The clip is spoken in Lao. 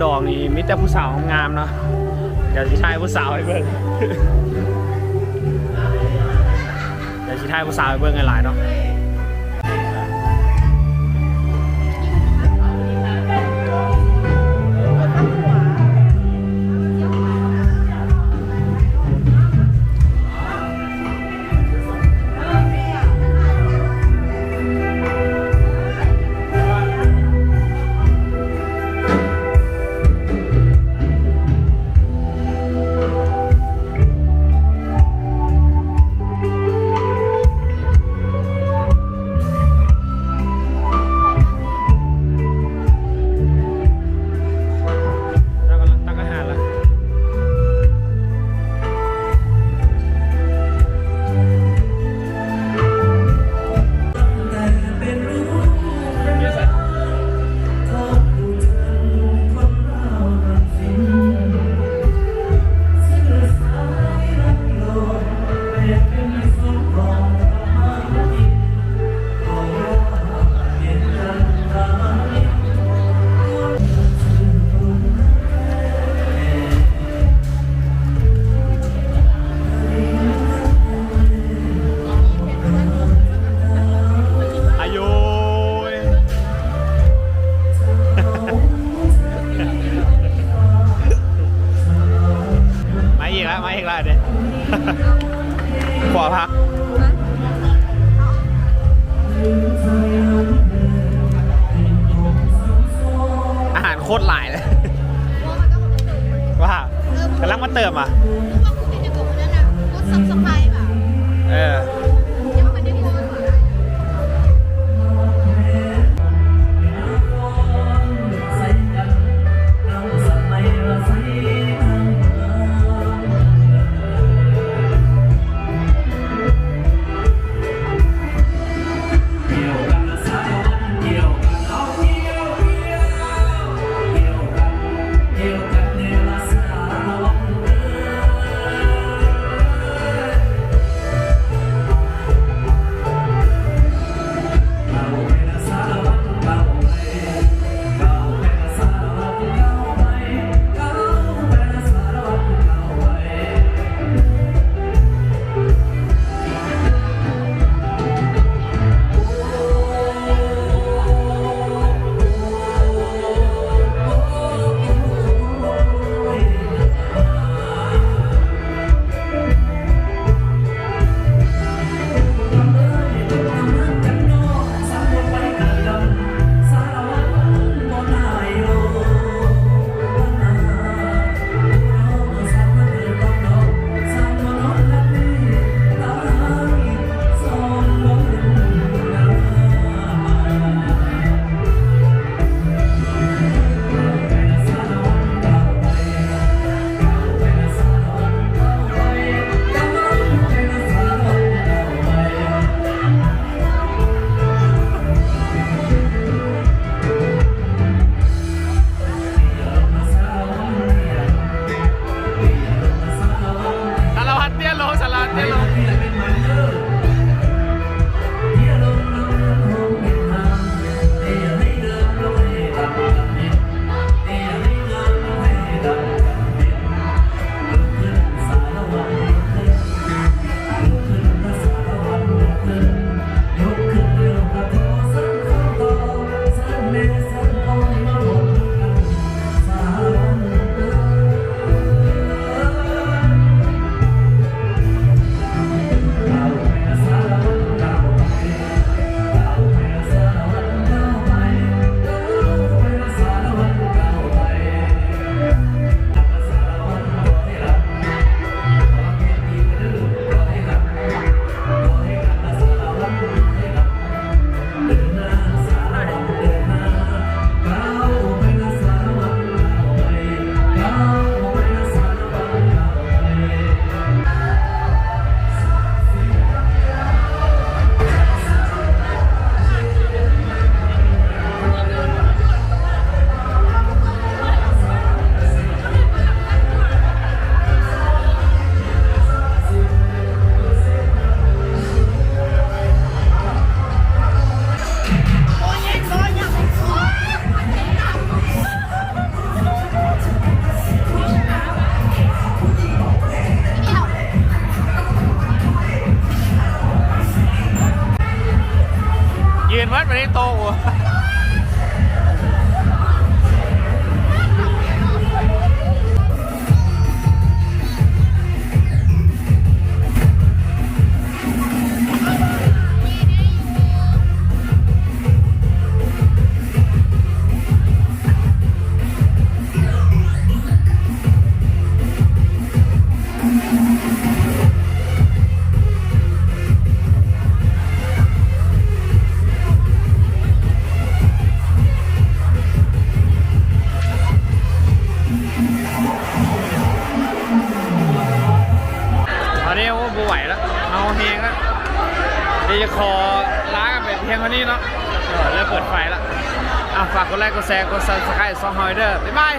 ດອກນີ້ມີແຕ່ຜູ້ສາວງາມໆເນາະ. ດຽວຊິຖ່າຍຜູ້ສາວໃຫ້ເບິ່ງ ດຽວຊິຖ່າຍຜູ້ສາວໃຫ້ເບິ່ງຫຼາຍໆເນາະ. ເຮົາກຳລັງຕັກອາຫານລະ. ອາໂຢຍ ມາອີກແລ້ວ ມາອີກແລ້ວເດ້ ຂົວຜັກ. ອາຫານໂຄດຫຼາຍເລີຍ ວ່າກຳລັງມາເຕີມອ່ະ. ເອີ. ໄປໃນໂຕະ ຕອນນີ້ ໂອ້ ບໍ່ໄຫວລະ ເມົາແຮງລະ ດຽວຈະຂໍລາກັນໄປພຽງເທົ່ານີ້ເນາະ ເອີ ແລ້ວເປີດໄຟລະ. ອ່ະ ຝາກກົດໄລ ກົດແຊ ກົດ Subscribe ຊ່ອງເຮົາເດີ ບາຍບາຍ.